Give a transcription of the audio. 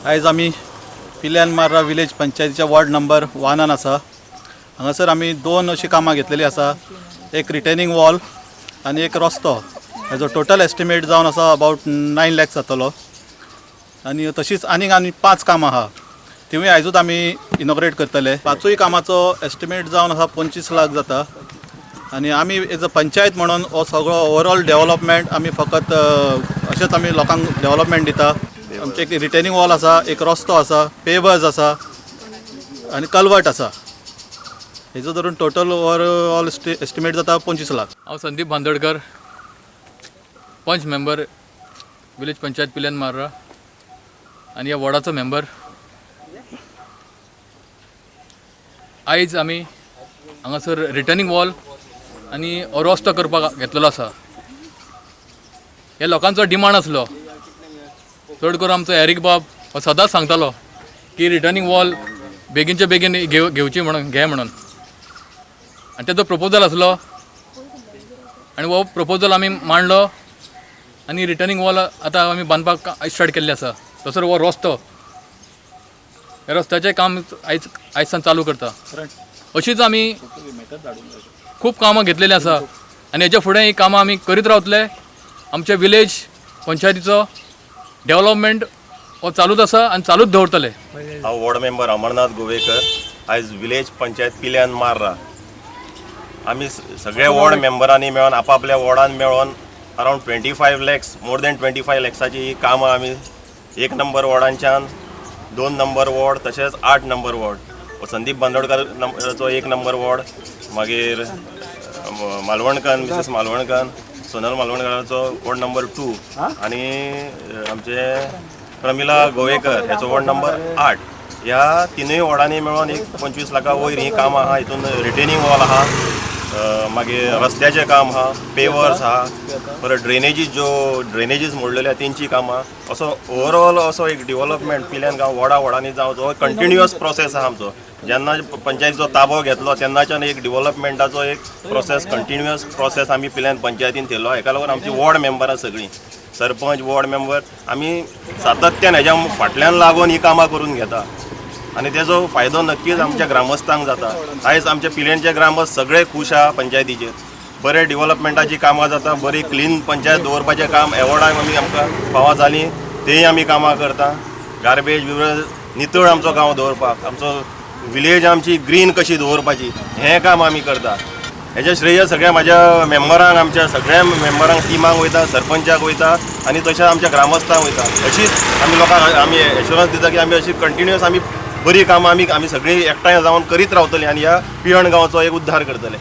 आयज आमी पिल्यान मार्रा विलेज पंचायतीच्या वॉर्ड नंबर वनान आसा. हांगासर आमी दोन अशीं कामां घेतलेलीं आसा, एक रिटेनिंग वॉल आनी एक रस्तो. हेजो टोटल एस्टिमेट जावन आसा अबावट 9 लॅक्स जातलो. आनी तशीच आनीक आनी पांच कामां आहा, तिवूय आयजूच आमी इनॉग्रेट करतले. पांचूय कामाचो एस्टिमेट जावन आसा 25 लाख जाता. आनी आमी एज अ पंचायत म्हणून हो सगळो ओवरऑल डेव्हलपमेंट आमी फकत अशेंच आमी लोकांक डेव्हलपमेंट दिता. आमचे एक रिटेनिंग वॉल आसा, एक रस्तो आसा, पेवर्स आसा आनी कलवर्ट आसा. हेजो धरून टोटल ओवरऑल एस्टिमेट जाता 25 लाख. हांव संदीप बांदोडकर, पंच मेंबर, विलेज पंचायत पिल्यान मार्रा आनी ह्या वॉर्डाचो मेंबर. आयज आमी हांगासर रिटर्निंग वॉल आनी हो रस्तो करपाक घेतलेलो आसा. ह्या लोकांचो डिमांड आसलो. चड करून आमचो एरीक बाब हो सदांच सांगतालो की रिटर्निंग वॉल बेगीनच्या बेगीन घेवची म्हणून, घे म्हणून. आनी तेजो प्रपोजल आसलो आनी हो प्रपोजल आमी मांडलो आनी रिटर्निंग वॉल आतां आमी बांदपाक स्टार्ट केल्लें आसा. तसो हो रस्तो, ह्या रस्त्याचें काम आयज आयज सावन चालू करता. अशीच आमी खूब कामां घेतलेलीं आसा आनी हेच्या फुडें ही कामां आमी करीत रावतले. आमच्या विलेज पंचायतीचो डेव्हलपमेंट हो चालूच आसा आनी चालूच दवरतले. हांव वॉर्ड मेंबर अमरनाथ गोवेकर. आयज विलेज पंचायत पिल्यान मार्रा आमी सगळे वॉर्ड मेंबरांनी मेळोन, आपापल्या वॉर्डान मेळोन around 25 lakhs, more than 25 लॅक्साची ही कामां आमी एक नंबर वॉर्डांच्यान, दोन नंबर वॉर्ड, तशेंच आठ नंबर वॉर्ड, संदीप बांदोडकर नंबराचो एक नंबर वॉर्ड, मागीर मालवणकर, मिसेस मालवणकर, सोनल मालवणकराचो वॉर्ड नंबर 2 आनी आमचे प्रमिला गोवेकर हेचो वॉर्ड नंबर 8. ह्या तिनूय वॉर्डांनी मेळोन एक 25 लाखा वयर ही कामां आहा. हितून रिटेनिंग वॉल आहा, मागीर रस्त्याचें काम आहा, पेवर्स आहा, परत ड्रेनेजीस, ज्यो ड्रेनेजीस मोडलेल्यो आहा तेंची कामां. असो ओवरऑल असो एक डिवलपमेंट पिल्यान गांव वॉर्डा वॉर्डांनी जावचो कंटिन्युअस प्रोसेस आहा आमचो. जेन्ना पंचायतीचो ताबो घेतलो तेन्नाच्यान एक डिवलपमेंटाचो एक प्रोसेस, कंटिन्युअस प्रोसेस आमी पिल्यान पंचायतीन केलो. हेका लागून आमची वॉर्ड मेंबरां सगळीं, सरपंच, वॉर्ड मेंबर, आमी सातत्यान हेज्या फाटल्यान लागून ही कामां करून घेता आनी तेजो फायदो नक्कीच आमच्या ग्रामस्थांक जाता. आयज आमच्या पिलेनचे ग्रामस्थ सगळे खूश आहा पंचायतीचेर. बरे डिवलपमेंटाची कामां जाता, बरी क्लीन पंचायत दवरपाचें काम, एवॉर्डां आमी आमकां फावो जालीं, तेय आमी कामां करता. गार्बेज बिर्बेज नितळ आमचो गांव दवरपाक, आमचो विलेज आमची ग्रीन कशी दवरपाची, हें काम आमी करता. हेजें श्रेय सगळ्या म्हाज्या मेंबरांक, आमच्या सगळ्या मेंबरांक, टिमांक वयता, सरपंचाक वयता आनी तशेंच आमच्या ग्रामस्थांक वयता. अशीच आमी लोकांक आमी एश्योरन्स दिता की आमी अशी कंटिन्युअस आमी बरी कामां आमी आमी सगळीं एकठांय जावन करीत रावतलीं आनी ह्या पिळर्ण गांवचो एक उद्धार करतले.